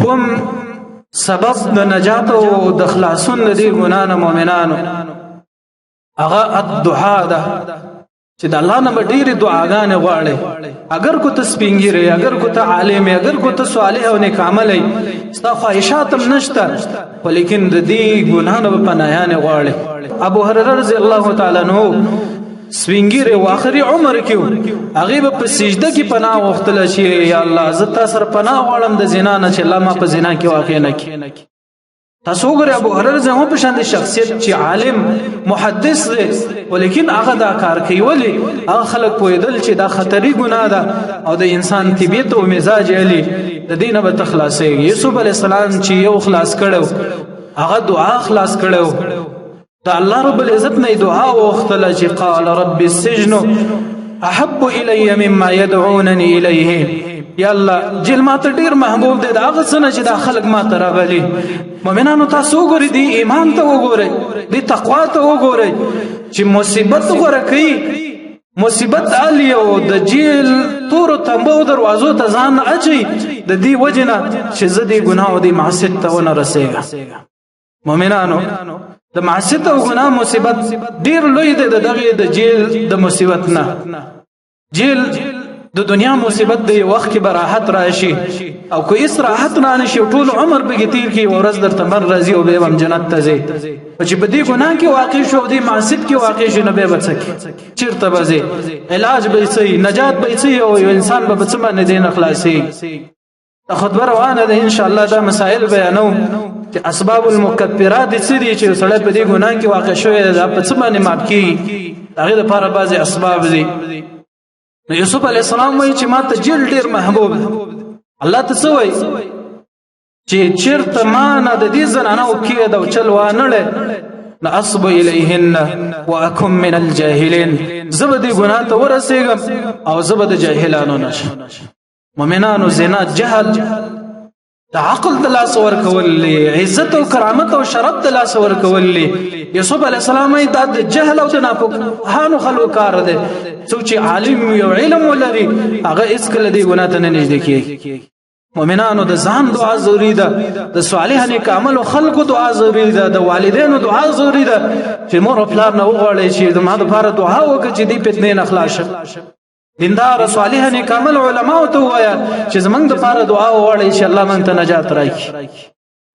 وم سبب د نجات او د خلاصون د دې ګنا نه مؤمنانو هغه الدعاء ده، چې د الله نه ډېرې دعاګانې غواړي. اگر کو ته سپینګیری، اگر کو ته عالم، اگر کو ته صالح او نیک عمل، ستا خواهشات هم نشته، ولیکن د دې ګناه نه پناهیانې غواړي. ابو هريره رضی الله تعالی عنہ سپینګیری او اخري عمر کې هغه په سجده کې پناه غوښتل شي، یا الله، زه تاسو سره پناه غواړم د زنا نه، چې الله ما په زنا کې واقع نه کړي. تاسو وګورئ، ابو هريره زمو په شان د شخصیت چې عالم محدث دی، ولیکن هغه دا کار کوي. ولی؟ هغه خلک پوهېدل چې دا خطري ګناه ده او د انسان طبیعت او مزاج علی د دینه به تخلاصيږي. یوسف علی السلام چې یو خلاص کړو، هغه دعا خلاص کړو، د الله رب العزت نه دعا وغوښتله چې قال رب السجن احب الی مما يدعونني الیه. یا الله، جیل ما ته ډیر محبوب دی دا هغه څه چې دا خلک ما ته راغلي. مؤمنانو، تاسو وګورئ، دی ایمان ته وګورئ، دی تقوا ته وګورئ چې مصیبت غوره کوي. مصیبت علی او د جیل تور تنبو دروازو ته ځان اچي د دې وجنه چې زه دې ګناه او دې معصیت ته ونه رسېږم. مؤمنانو، د معصیت او ګناه مصیبت ډیر لوی دی د دغه د جیل د مصیبت نه. جیل د دنیا مصیبت دی، وخت کې براحت راشي او کو اس راحت نه نشي، ټول عمر به تیر کی، ورځ درته مر راځي او به هم جنت ته ځي. چې په دې ګناه کې واقع شو، دې معصیت کې واقع شو، نو به بچکی چیرته بځي؟ علاج به سي، نجات به سي، او یو انسان به بچ باندې دین خلاصي. خطبه روانه ده، ان شاء الله دا مسائل بیانو چې اسباب المکفرات څه دي، چې سړی په دې ګناه کې واقع شوی دا په څه باندې معاف کی. هغه لپاره بعضی اسباب دي. نو یوسف علی السلام وایي چې ما ته جیل ډیر محبوب. الله ته څه وایي؟ چې چیرته ما نه د دې زنانو کې دا چل وانه نأصب الیهن واكن من الجاهلین، زه به دې ګناه ته ورسېږم او زه به د جاهلانو نشم. مؤمنانو، زنا جهل، د عقل د لاس ورکول، عزت او کرامت او شرف د لاس ورکول. یوسف علی السلام دا د جهل او د ناپوهانو خلکو کار دی. څوک چې عالم یو علم ولري، هغه اس کله دی ګناه ته نه نږدې کیږي. مؤمنانو، د ځان دعا ضروری ده، د صالح نیک عمل خلکو دعا ضروری ده، د والدینو دعا ضروری ده، چې مور او پلار نه وغواړي چې د ما لپاره دعا وکړي چې دې فتنې نه خلاص شم. دیندار صالح نیک عمل علما ته وایا چې زمنګ د پاره دعا وغواړي چې الله مونږ ته نجات راکړي.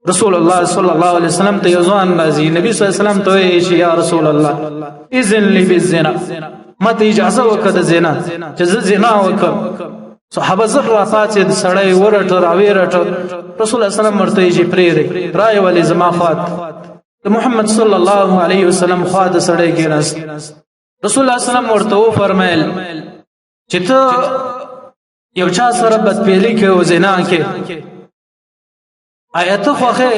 رسول الله صلی الله علیه وسلم ته یو ځوان راځي، نبی صلی الله علیه وسلم ته وایي چې یا رسول الله، اذن لی بالزنا، ماته اجازه وکړه د زنا، چې زه زنا وکړم. صحابه زر را پاتې، سړی ورټ راوی رټ. رسول الله صلی الله علیه وسلم ورته چې پرې دی رای ولې زما خوات. محمد صلی الله علیه وسلم خوا د سړی کېناست. رسول الله صلی الله علیه وسلم ورته و فرمایل چې ته یو چا سره بدپېلی کې او زنا کې، آیت خوخه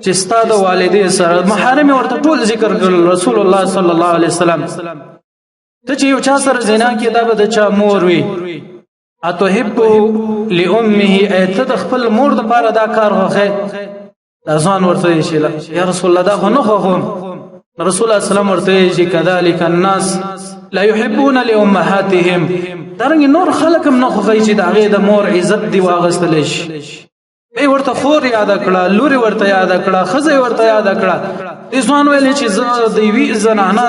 چې ستا د والدې سره محارم ورته ټول ذکر کړل. رسول الله صلی الله علیه وسلم ته چې یو چا سره زنا کې، دا به د چا مور وي؟ اتحب لامه، ایت د خپل مور د پاره دا کار خوخه؟ دا ځان ورته شي، یا رسول الله، دا خو نه خوخم. رسول الله سلام ورته چې کذالک الناس لا يحبون لامهاتهم، درنګ نور خلک هم نه خوخی چې دا غي د مور عزت دی واغستل شي. به ورته خور یاد کړه، لوري ورته یاد کړه، خزه ورته یاد کړه. دې ځوان ویل چې زه د وی زنانه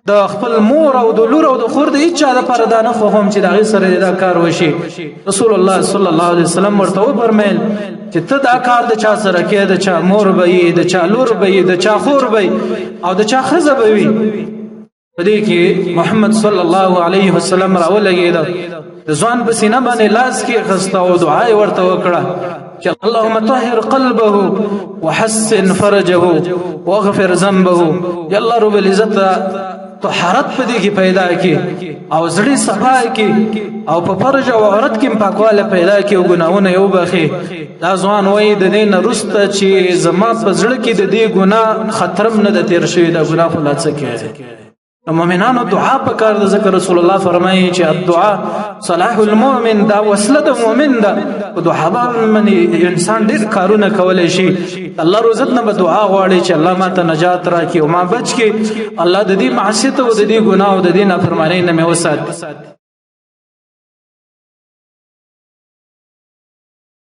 د خپل مور او د لور او د خور د هیڅ چا لپاره دا نه خوښوم چې د هغې سره دا کار وشي. رسول الله صلی الله علیه وسلم ورته وفرمایل چې ته دا کار د چا سره کې، د چا مور به یې، د چا لور به یې، د چا خور به او د چا ښځه به وي. په دې کې محمد صلی الله علیه وسلم راولګېد، د ځوان په سینه باندې لاس کې خسته او دعا یې ورته وکړه چې اللهم طهر قلبه وحسن فرجه واغفر ذنبه. یا الله رب العزت، طهارت په دې کې پیدا کی او زړه صفا کی او په فرج او عورت کې پاکواله پیدا کی او ګناونه یو بخي. دا ځوان وای د دې نه رسته چې زما په زړه کې د دې ګناه خطرم نه د تیر شوی، دا ګناه خو لا څه کې. مؤمنانو، دعا پکار د ذکر. رسول الله فرمایي چې الدعاء صلاح المؤمن، دا وسله د مؤمن ده. په دعا باندې انسان ډیر کارونه کولای شي. الله روزت نه به دعا غواړي چې الله ما ته نجات راکړي او ما بچ کړي. الله د دې معصیت او د دې ګناه او د دې نافرمانی نه مې وساتي.